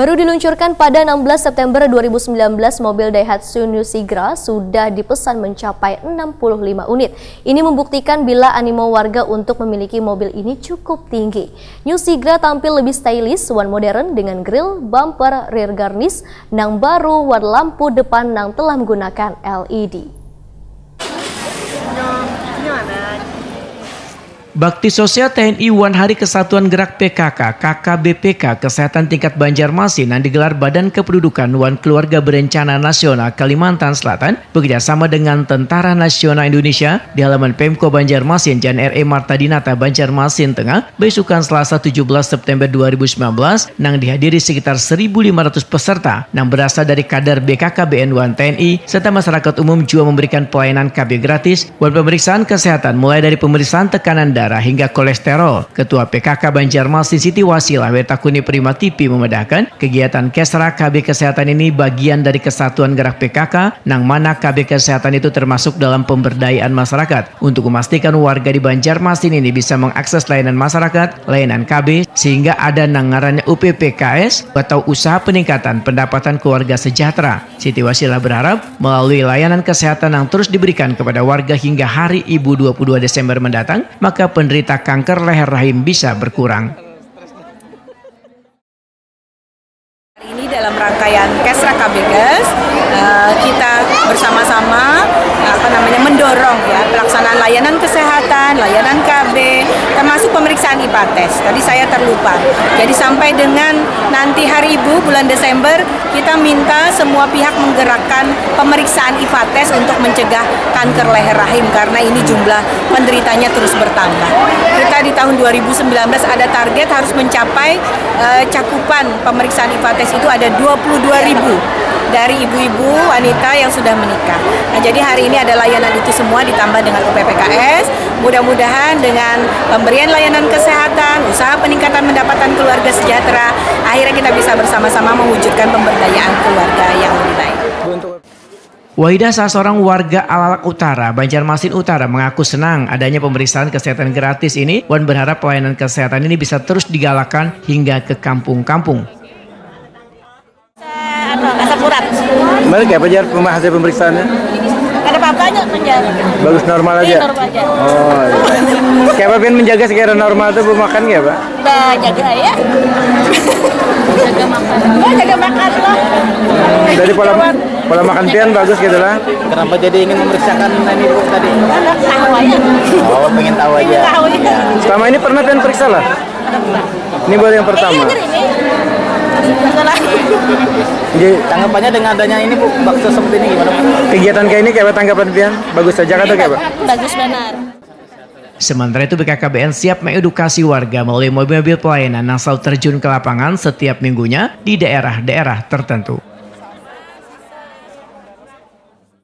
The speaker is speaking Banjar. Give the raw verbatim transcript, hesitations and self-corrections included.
Baru diluncurkan pada enam belas September dua ribu sembilan belas, mobil Daihatsu New Sigra sudah dipesan mencapai enam puluh lima unit. Ini membuktikan bila animo warga untuk memiliki mobil ini cukup tinggi. New Sigra tampil lebih stylish wan modern dengan grill, bumper, rear garnish nang baru wan lampu depan nang telah menggunakan L E D. Bakti Sosial T N I wan Hari Kesatuan Gerak P K K, K K B P K, Kesehatan Tingkat Banjarmasin nang digelar Badan Kependudukan wan Keluarga Berencana Nasional Kalimantan Selatan bekerjasama dengan Tentara Nasional Indonesia di halaman Pemko Banjarmasin, Jalan R E Marta Dinata, Banjarmasin Tengah, beisukan Selasa tujuh belas September dua ribu sembilan belas, nang dihadiri sekitar seribu lima ratus peserta nang berasal dari kader B K K B N wan T N I serta masyarakat umum jua memberikan pelayanan K B gratis wan pemeriksaan kesehatan mulai dari pemeriksaan tekanan darah hingga kolesterol. Ketua P K K Banjarmasin Siti Wasilah Wetakuni Prima T V memedahkan, kegiatan Kesra K B Kesehatan ini bagian dari kesatuan gerak P K K, nang mana K B Kesehatan itu termasuk dalam pemberdayaan masyarakat. Untuk memastikan warga di Banjarmasin ini bisa mengakses layanan masyarakat, layanan K B, sehingga ada nang ngarannya U P P K S atau Usaha Peningkatan Pendapatan Keluarga Sejahtera. Siti Wasilah berharap, melalui layanan kesehatan yang terus diberikan kepada warga hingga Hari Ibu dua puluh dua Desember mendatang, maka penderita kanker leher rahim bisa berkurang. Hari ini dalam rangkaian Kesra K B Kes, eh, kita bersama-sama, apa namanya, mendorong, ya, pelaksanaan layanan kesehatan, layanan K B, termasuk pemeriksaan ipates. Tadi saya terlupa. Jadi sampai dengan nanti Hari Ibu bulan Desember, kita minta semua pihak menggerakkan pemeriksaan ipates untuk mencegah kanker leher rahim karena ini jumlah penderitanya terus bertambah. Kita di tahun dua ribu sembilan belas ada target harus mencapai, eh, cakupan pemeriksaan ipates itu ada dua puluh dua ribu dari ibu-ibu wanita yang sudah menikah. Nah, jadi hari ini ada layanan itu semua ditambah dengan U P P K S. Mudah-mudahan dengan pemberian layanan kesehatan, usaha peningkatan pendapatan keluarga sejahtera, akhirnya kita bisa bersama-sama mewujudkan pemberdayaan keluarga yang lebih baik. Waidah, salah seorang warga Alalak Utara, Banjarmasin Utara, mengaku senang adanya pemeriksaan kesehatan gratis ini wan berharap pelayanan kesehatan ini bisa terus digalakkan hingga ke kampung-kampung. Anu, asam urat. Kemarin kayak apa jar hasil pemeriksaannya? Ada apa-apanya penjara. Bagus, normal aja. Iya, normal aja. Oh, iya. Kayak apa pian menjaga sekira normal tuh bu makan kayak apa? Udah jaga ya. Jaga makan. Udah jaga makan loh. Dari pola pola makan pian bagus gitu lah. Kenapa jadi ingin memeriksakan ini bu tadi? Anak tahu aja. Oh, pengen tahu aja. Tahu aja. Selama ini pernah pian periksa lah? Ini baru yang pertama. Iya, ini. Masalah. Jadi Tanggapannya dengan adanya ini bu, bakso seperti ini gimana bu? Kegiatan kayak ini kayak apa tanggapan pian? Bagus saja atau kayak apa? Bagus benar. Sementara itu, B K K B N siap mengedukasi warga melalui mobil-mobil pelayanan yang selalu terjun ke lapangan setiap minggunya di daerah-daerah tertentu.